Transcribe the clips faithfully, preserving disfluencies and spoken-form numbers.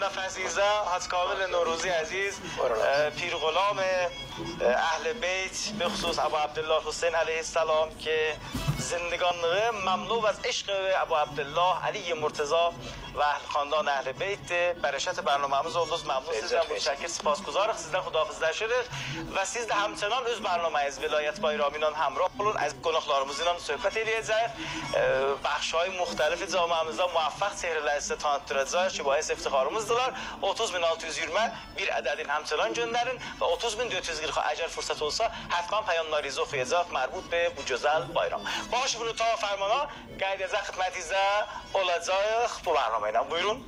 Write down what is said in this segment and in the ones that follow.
نفسیزه، حاج کامل نوروزی عزیز، ائ، پیرغلام، ائ، اهل بیت، به خصوص ابا عبدالله حسین علیه السلام که زندگانلیغی مملو از عشق ابا عبدالله، علی مرتضی و اهل، خاندان اهل بیت‌دیر. برکت برنامه‌میز اولدونوز. ممنون سیزدن، متشکر، سپاسگزاریق. سیزدن خداحافظلشیریک و سیز ده همچنان اؤز برنامه‌نیز ولایت بایرامی ایله همراه اولون. عزیز قوناقلاریمیز ایله صحبت ائله‌یه‌جه‌ییک. ائ، بخش‌های مختلف جامعه‌میزده موفق چهره‌لری سیزه تانیتدیراجاغیق کی، باعث افتخاریمیزدیرلار. اوتوز مین آلتی یوز ایگیرمی بیر عددین همچنان گؤندرین و اوتوز مین دؤرد یوز قیرخ، اگر فرصت اولسا، حتماً پیام‌لارینیزی اوخویاجاغیق مربوط به بو گؤزل بایرام. باشی بونو تا فرمانا قاییداجاق خدمتینیزده اولاجاق بو برنامه ایله. بویورون.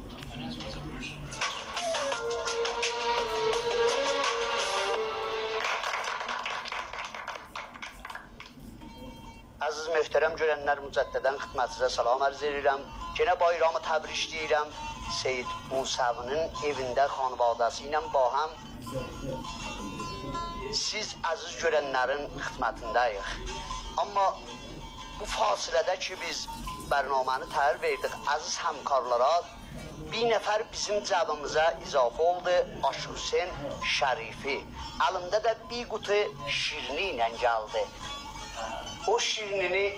عزیز محترم گؤرنلر، مجدداً خدمتینیزه سلام عرض ائدیرم. یئنه بایرامی تبریک دئییرم. سید موسوی‌نین ائوینده خانواده‌سی ایله باهم سیز عزیز گؤرنلرین خدمتینده‌ییک. آمما بو فاصله‌ده کی بیز برنامه‌نی تحویل وئردیک عزیز همکارلارا، بیر نفر بیزیم جمعیمیزه اضافه اولدو، آشیق حسین شریفی. الینده ده بیر قوطو شیرینی ایله گلدی. او شیرینینی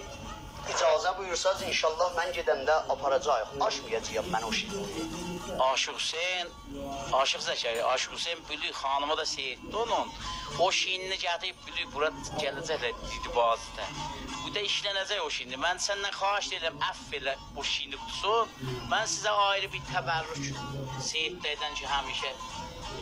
اجازه بویورساز، ان‌شاءالله من گئدنده آپاراجاغیق. آچمایاجاغام من او شیرینینی. آشیق حسین، آشیق زکریا، آشیق حسین بیلیک خانیمی دا سئویردی اونون. او شیرینینی گتیریب بیلیک بورا گله‌جکلر دیدی بازیده. بو دا ایشلنه‌جک او شیرینی. من سندن خواهش ائدیرم، عفو ائله او شیرینی قوتوسون. من سیزه آیری بیر تبرک، سید بیگدن کی همیشه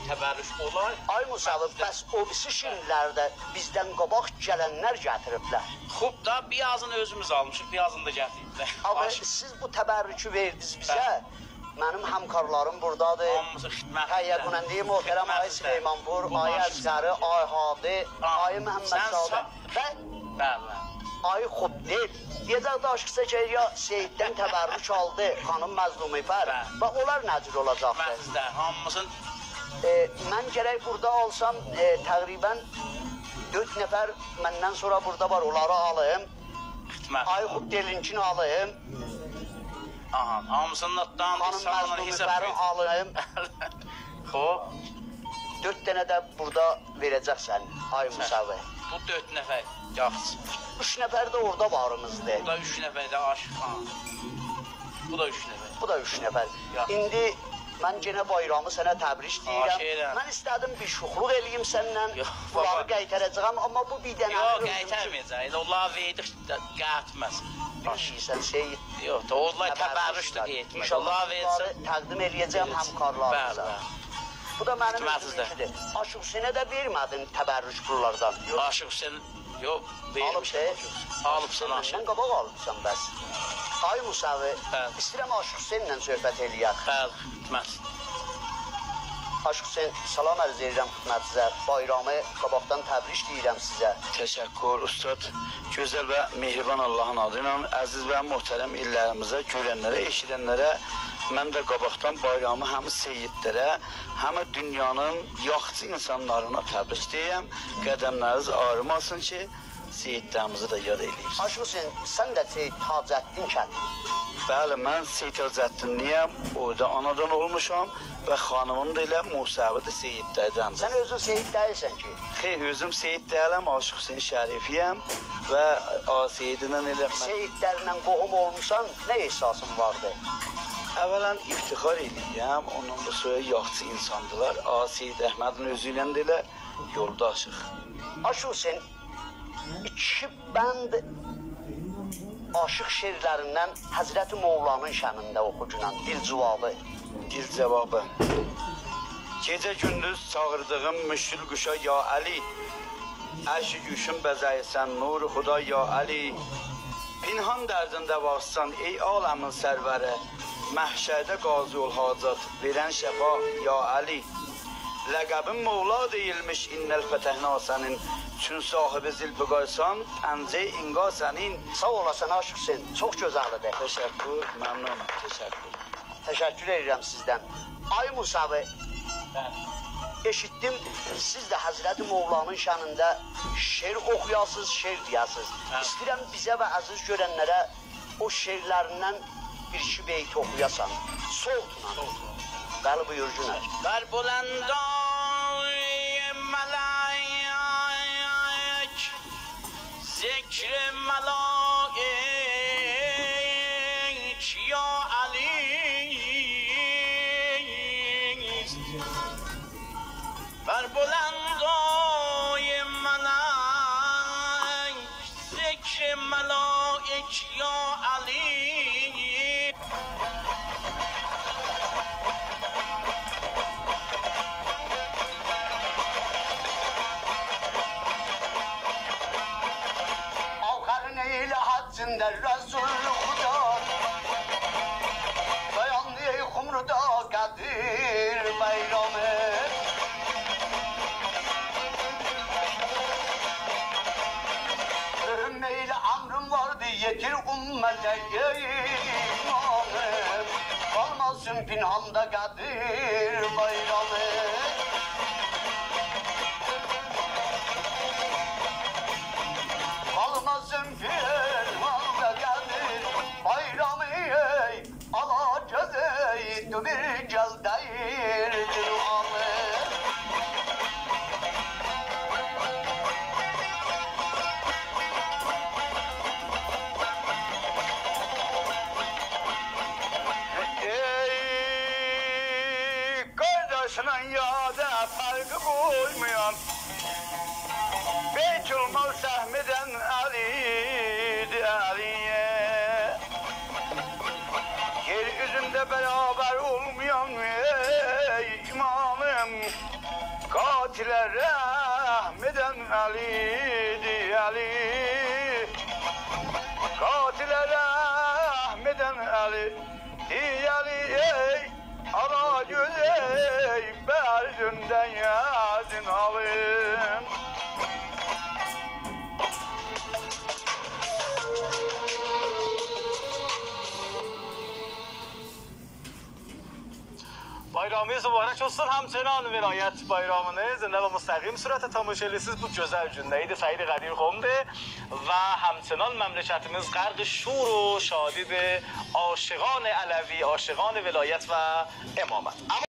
تبرک اولار. آی موسوی، بس او بیریسی شیرینی‌لری ده بیزدن قاباق گلنلر گتیریبلر. خوب دا، بیر آزینی اؤزوموز آلمیشیق، بیر آزینی دا گتیریبلر. آمما باش- سیز بو تبرکی وئردینیز بیزه. بلی. منیم همکارلاریم بورادادیر. هامیسی خدمتینده. تهیه‌کننده‌ی محترم آقای خدمتینده. سلیمان‌پور، آقای اصغری، آقای هادی، آقای محمدزاده. سن سا- و بلی، بلی. آقای خوبدل. دئیه‌جک، آشیق زکریا سیددن تبرک آلدی، خانیم مظلومی‌فر. بلی. و اونلار نه جور اولاجاقدیر؟ خدمتینیزده، هامیسین. ائ، من گرک بورادا آلسام، ائ، تقریباً دؤرد نفر مندن سونرا بورادا وار، اونلاری آلیم. خدمت. آقای خوبدلینکینی آلیم. آها، هامیسینین آدلارینی خانیم ساغلام، حساب مظلومی‌فرین ائت. آلیم. خوب. دؤرد دنه ده بورادا وئره‌جکسن، آقای موسوی. بو دؤرد نفر، یاخشی. اوچ نفر ده اورادا واریمیزدیر. بو دا اوچ نفر ده آشیق خان. بو دا اوچ نفر. بو دا اوچ نفر. یاخشی. ایندی من یئنه بایرامی سنه تبریک دئییرم. خواهش ائدیرم. من ایسته‌دیم بیر شوخلوق ائله‌ییم سنن. یوخ، بابا. بونلاری قایتاراجاغام، آمما بو بیر دنه یوخ، اؤزوم اوچون. قایتارمایاجاق. ائله اونلار وئردیک، قاییتماز. بیلیرسن، سید. یوخ، دا اونلار تبرک ده قاییتماز. ان‌شاءالله، ان‌شاءالله بونلاری تقدیم ائله‌یه‌جم همکارلاریمیزا. بلی، بلی. بو دا منیم اؤزومونکودور. خدمتینیزده. آشیق حسینه ده وئرمه‌دین تبرک پوللاردان. یوخ. آشیق حسین، یوخ، وئرمیشم. آلیب، آشیق حسین. آلیبسان، آشیق. مندن قاباق آلیبسان بس. آقای موسوی، بلی. ایسته‌ییرم آشیق حسینله صحبت ائله‌یک. بلی، خدمت. آشیق حسین، سلام عرض ائدیرم خدمتینیزه. بایرامی قاباقدان تبریک دئییرم سیزه. تشکر، اوستاد. گؤزل و مهربان آللاهین آدی ایله عزیز و محترم ائللریمیزه، گؤرنلره، ائشیدنلره من ده قاباقدان بایرامی هم سیدلره، هم دونیانین یاخشی اینسانلارینا تبریک دئییرم. قدملرینیز آغریماسین کی، سیدلریمیزی ده یاد ائله‌ییرسینیز. آشیق حسین، سن ده سید تاج‌الدین کندلی. بلی، من سید تاج‌الدینلی‌یم، اورادا آنادان اولموشام و خانیمیم دا ائله موسوی‌دیر، سیدلردندیر. سن اؤزون سید دئییلسن کی؟ خیر، اؤزوم سید دئییلم، آشیق حسین شریفی‌یم و آقا سیدینن ائله من سیدلرله قوهوم اولموسان، نه احساسین واردی؟ اولاً افتخار ائله‌ییرم، اوندان دا سونرا یاخشی اینساندیلار. آقا سید احمدین اؤزو ایله ده ائله یولداشیق. آشیق حسین، ایکی بند آشیق شعرلریندن حضرت مولانین شأنینده اوخوگینان، دل جوابی. دل جوابی. گئجه گوندوز چاغیردیغیم مشکل قوشا یا علی، عرش گوشون بزه‌ییرسن نور خدا یا علی. پنهان دردین دواسیسان ای عالمین سروری، محشرده قاضی اول حاجات وئرن شفا یا علی. لقبین مولا دئییلمیش اناالفتحنا سنین، چون صاحب ذوالفقارسان پنجه عنقا سنین. ساغ اولاسان، آشیق حسین، چوخ گؤزلدیر. تشکر، ممنونام، تشکر. تشکر ائدیرم سیزدن. آقای موسوی، بلی. ائشیتدیم، سیز ده حضرت مولانین شأنینده شعر اوخویاسینیز، شعر دئیه‌سینیز. بلی. ایسته‌ییرم بیزه و عزیز گؤرنلره او شعرلریندن بیر ایکی بیت اوخویاسان. صوتلا. صوتلا. بلی، بویورسونلار. بر بلندای ملک، ذکر ملائک یا علی. بر بلندای ملک، ذکر ملائک یا علی. آخرین ائیله حجینده رسول خدا، دایاندی ای قمردا قدیر بایرامی. مؤهیم ائیله امریم واردی، یئتیر امته ای امامی، قالماسین پنهاندا قدیر بایرامی. قالماسین پنهاندا قدیر بایرامی، ای آلا گؤز ای، دور بیر گل دَییر دونالی. ای قارداشینان یادا فرقی قویمایان، بیت‌المال سهمیدن علی‌دیر، علی. یئر اوزونده برابر اولمایان، ای امامیم، قاتله رحم ائدن علی‌دیر، علی. قاتله رحم ائدن علی. ای علی، ای آلا گؤز، ای بر اوزوندن یزین آلیم. بایرامیز مبارک اولسون، همچنان ولایت بایرامینی زنده و مستقیم صورتده تماشا ائدیرسینیز. بو گؤزل گونده، عید سعید قدیر قومدور و همچنان مملکتیمیز غرق شور و شادی‌دیر. عاشقان علوی، عاشقان ولایت و امامت.